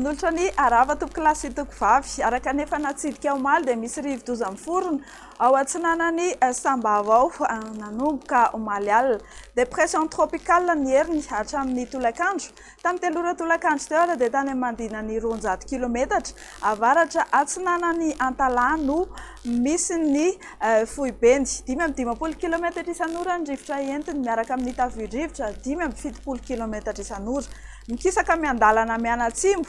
Manolotra ny arahaba tompokolahy sy tompokovavy. Araka ny efa natsidika omaly dia misy rivodoza miforona ao atsinanan'i Sambava ao nanomboka omaly alina. Dépression tropicale ny heriny hatramin'ny tolakandro. Tamin'ny 3 ora tolakandro teo ary dia tany amin'ny manodidina ny 200 kilometatra avaratra atsinanan'i Antalaha no misy ny foibeny. 55 kilometatra isan'ora ny rivotra entiny miaraka amin'ny tafio-drivotra 75 kilometatra isan'ora. Mikisaka miandalana mianatsimo,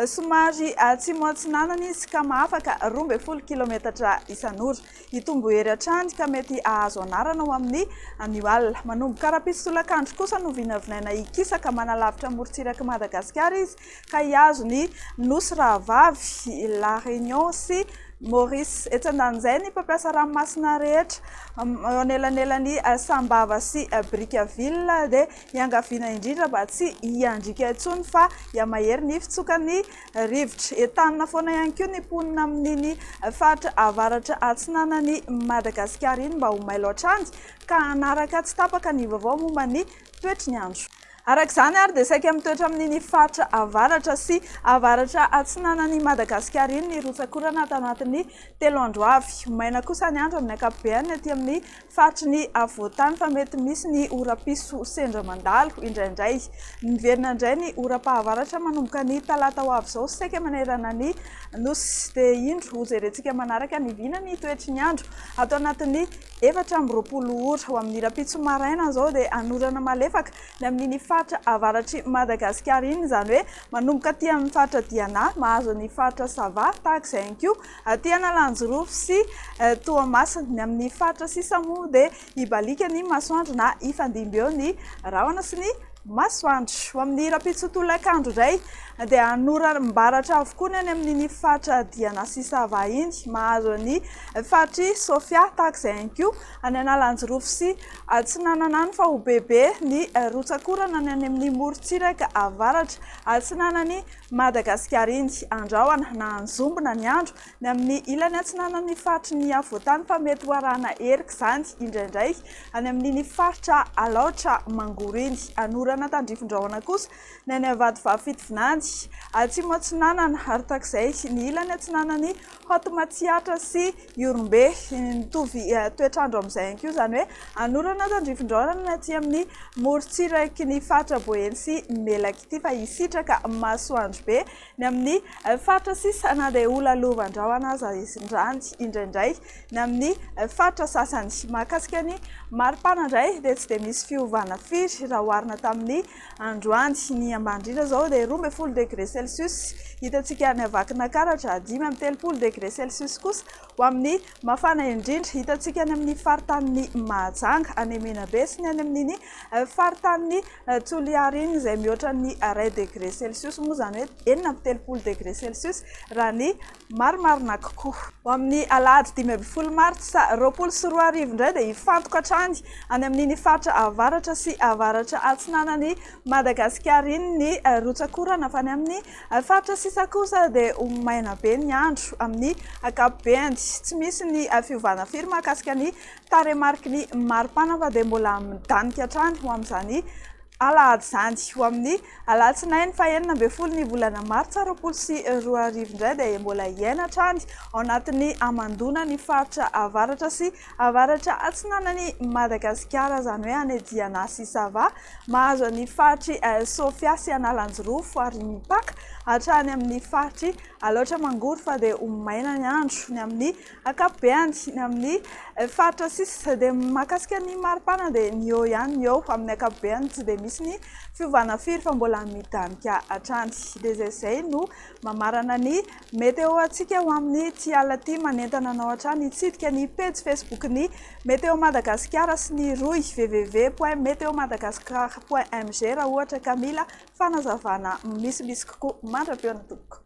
somary atsimo atsinanana izy ka mahafaka 12 kilometatra isan'ora. Hitombo hery hatrany ka mety hahazo anarana ho amin'ny anio alina. Manomboka rahampitso tolakandro kosa no vinavinaina hikisaka manalavitra morontsirak'i Madagasikara izy ka hihazo ny Nosy Rahavavy, La Réunion sy Maurice. Etsy andanin'izay, ny mpampiasa ranomasina rehetra eo anelanelan'i Sambava sy Brickaville dia Iangaviana indrindra mba tsy hiandriaka intsony fa hihamahery ny fitsokan'ny rivotra. Entanina foana ihany koa ny mponina amin'iny faritra avaratra atsinanan'i Madagasikara iny mba ho mailo hatrany ka hanaraka tsy tapaka ny vaovao momba ny toetry ny andro. Araka izany ary dia saika mitoetra amin'iny faritra avaratra sy avaratra atsinanan'i Madagasikara iny ny rotsak'orana ato anatin'ny 3 andro avy. Ho maina kosa ny andro amin'ny ankapobeny aty amin'ny Faritry ny afovoan-tany fa mety misy ny oram-piso sendra mandalo indraindray. Miverina indray ny oram-pahavaratra manomboka ny talata ho avy izao saika manerana ny Nosy. Dia indro hojerentsika manaraka ny vina ny toetry ny andro ato anatin'ny 24 ora. Ho amin'ny rahampitso maraina izao dia hanorana malefaka ny amin'iny faritra avaratr'i Madagasikara iny, izany hoe manomboka aty amin'ny faritra Diana, mahazo ny faritra Sava, tahaka izay ihany koa Aty Analanjirofo sy Toamasina. Ny amin'ny faritra sisa moa dia hibaliaka ny masoandro na hifandimby eo ny rahona sy ny masoandro. Ho amin'ny rahampitso tolakandro indray dia hanoram-baratra avokoa ny any amin'iny faritra Diana sy Sava iny. Mahazo ny faritr'i Sofia tahaka izay ihany koa any Analanjirofo sy Atsinanana any fa ho bebe ny rotsak'orana ny any amin'ny morontsiraka avaratra atsinanan'i Madagasikara iny. Andrahona na anjombona ny andro ny amin'ny ilany atsinanan'ny faritry ny afovoantany fa mety ho arahana erika izany indraindray any amin'iny faritra Alaotra Mangoro iny. Anorana tandrifin-drahona kosa ny any Vatovavy Fitovinany, Atsimo Atsinanana ary tahaka izay ny ilany atsinanan'i Haute Matsiatra sy Ihorombe. Mitovy toetr'andro amin'izay ihany koa izany hoe anorana tandrifin-drahona ny aty amin'ny morontsiraky ny faritra Boeny sy Melaky ity fa hisitraka masoandro be ny amin'ny faritra sisa na dia ho lalovan-drahona aza izany indraindray ny amin'ny faritra sasany. Mahakasika ny maripana indray dia tsy dia misy fiovana firy raha oharina tamin'ny androany. Ny ambany indrindra izao dia 12 degré celsius, hitantsika any Vakinankaratra, 35 degré celsius kosa ho amin'ny mafana indrindra, hitantsika any amin'ny faritanin'i Mahajanga, any Menabe sy ny any amin'iny faritanin'i Toliara iny izay mihoatra ny 1 degré celsius moa izany hoe 36 degré celsius raha ny Marimarina kokoa. Ho amin'ny alahady 15 martsa 2020 indray dia hifantoka hatrany any amin'iny faritra avaratra sy avaratra atsinanan'i Madagasikara iny ny rotsak'orana fa any amin'ny faritra sisa kosa dia ho maina be ny andro amin'ny ankapobeny. Tsy misy ny fiovana firy mahakasika ny tarehimarika ny maripana fa dia mbola midanika hatrany ho amin'izany alahady izany. Ho amin'ny alatsinainy faha-16 ny volana martsa 2020 indray dia mbola hiaina hatrany ao anatin'ny hamandoana ny faritra avaratra sy avaratra atsinanan'i Madagasikara, izany hoe any Diana sy Sava, mahazo an'ny faritr'i Sofia sy Analanjirofo ary mipaka hatrany amin'ny faritr'i Alaotra Mangoro fa dia ho maina ny andro ny amin'ny Ankapobeny, ny amin'ny faritra sisa dia mahakasika ny maripana dia ny eo ihany ny eo. Amin'ny ankapobeny tsy dia misy ny fiovana firy fa mbola midanika hatrany. Dia izay izay no mamarana ny Météo antsika ho amin'ny ity alina ity. Manentana anao hatrany hitsidika ny pejy Facebook-n'ny Météo Madagasikara sy ny rohy www.meteomadagascar.mg raha ohatra ka mila fanazavana misimisy kokoa. Mandra-pihaona tompoko.